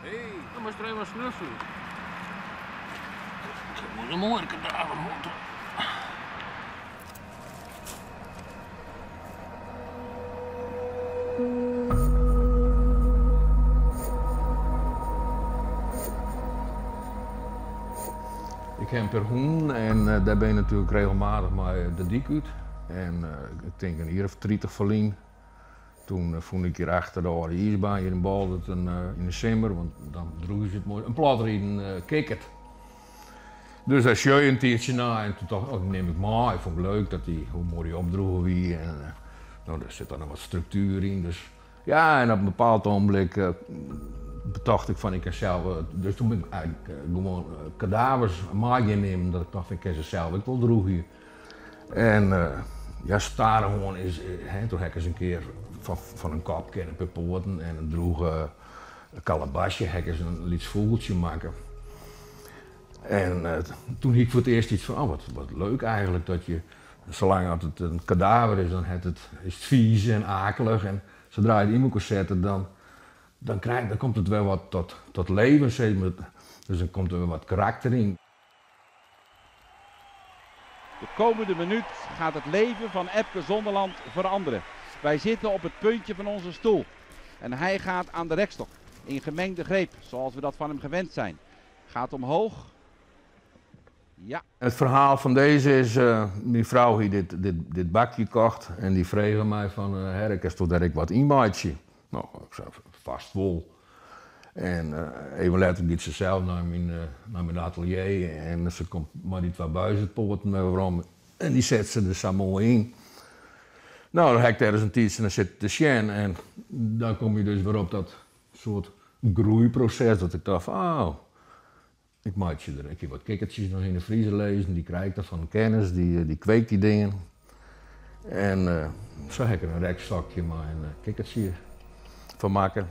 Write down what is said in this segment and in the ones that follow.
Hé, dan moatst der even wat snuffelje. Dat is in moaie kadaverhond. Ik ha in pear hûnen en dêr bin je natuerlik regelmatich mei de dyk út. En ik tink in jier of 30 ferlyn, toen fûn ik hjir achter de âlde iisbaan hjir yn Boalsert yn de simmer, want dan droegje se it moai, in platriden kikkert. Dus dêr sjoch je in tiidsje nei en toen tocht ik, oh, dy nim ik mei. Ik fûn it leuk dat dy, hoe moai dy opdroege wie en no, der sit dan noch wat struktuer yn. Dus ja, en op in bepaald ogenblik betocht ik fan ik kin sels, dus toen bin ik eigentlik gewoan kadavers mei gean nimmen, dat ik tocht ik kin se sels ek wol droegje. En ja, stadichoan is, hè, toen ha ik ris in kear fan in kopke en in pear poaten en in droege kalebasje ha ik ris in lyts fûgeltsje makke. En toen hie ik foar it earst yts fan, oh wat leuk eigentlik dat je, salang as it in kadaver is, dan hat it, is it fiis en akelich en sadra je it yn mekoar sette, dan, dan krijt, dan komt it wer wat tot, tot leven sis mar. Dus dan komt der wer wat karakter yn. De komende minuut gaat het leven van Epke Zonderland veranderen. Wij zitten op het puntje van onze stoel. En hij gaat aan de rekstok. In gemengde greep, zoals we dat van hem gewend zijn. Gaat omhoog. Ja. It ferhaal fan dizze is, myn frou hie dit, dit, dit bakje kocht en dy frege my fan, Herre, kinsto dêr ek wat yn meitsje? No, ik sei, fêst wol. En even letter giet se sels nei myn, nei myn atelier en se komt mei dy twa buizepoaten wer werom en dy set se der sa moai yn. No, dan ha ik dêr ris in tiidsje nei sitten te sjen en dan komme je dus wer op dat soart groeiproses dat ik tocht fan, oh, ik meitsje der, ik hie wat kikkertsjes noch yn de friezer lizzen, dy krij ik dan fan in kennis, dy kweekt dy dingen. En sa ha ik der in rekstokje mei in kikkertsje fan makke.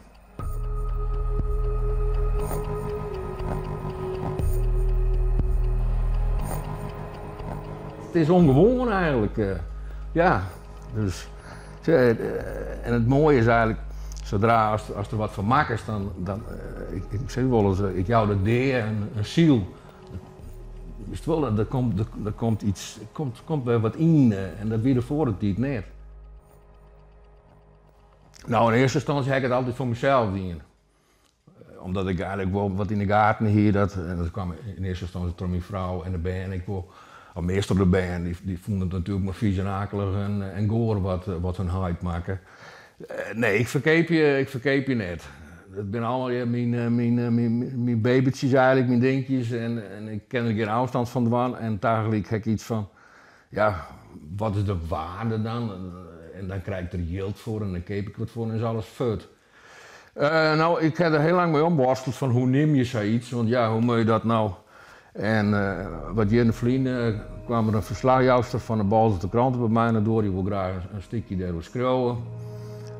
It is ûngewoan eigentlik, ja. Dus, en it moaie is eigentlik, sadra ast der wat fan makkest, dan, dan ik sis wolris, ik jou de dea in siel. Witst wol, der komt, der komt yts, komt, komt wer wat yn en dat wie de foare tiid net. No, yn earste ynstânsje ha ik it altyd foar mysels dien. Omdat ik eigentlik wol wat yn de gaten hie, dat, en dat kwam yn earste ynstânsje troch myn frou en de bern ek wol, of meastal de bern, dy fûnen it natuerlik mar fiis en akelich en goar wat hun heit makke. Nee, ik ferkeapje, ik ferkeapje net. Dat binne allegear myn babytsjes eigentlik, myn dinkjes en ik kin der gjin ôfstân fan dwaan en tagelyk ha ik yts fan, ja, wat is de waarde dan? En dan krij ik der jild foar en dan keap ik wat foar en dan is alles fuort. No, ik ha der hiel lang mei omworsteld fan hoe neame je sayts, want ja, hoe moat je dat no? En wat jierren ferlyn kwam der in ferslachjouster fan de Boalserter Krante by my nei doar, dy woe graach in stikje dêroer skriuwe.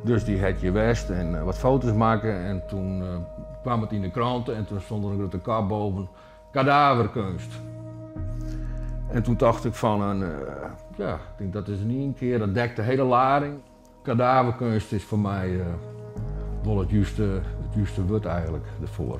Dus dy hat hjir west en wat foto's makke en toen kwam it yn de krante en toen stond der in grutte kop boven, Kadaverkunst. En toen tocht ik fan, ja, ik tink dat is yn ien kear, dat dekt de hiele lading. Kadaverkunst is foar my wol it juste, it juste wurd eigentlik derfoar.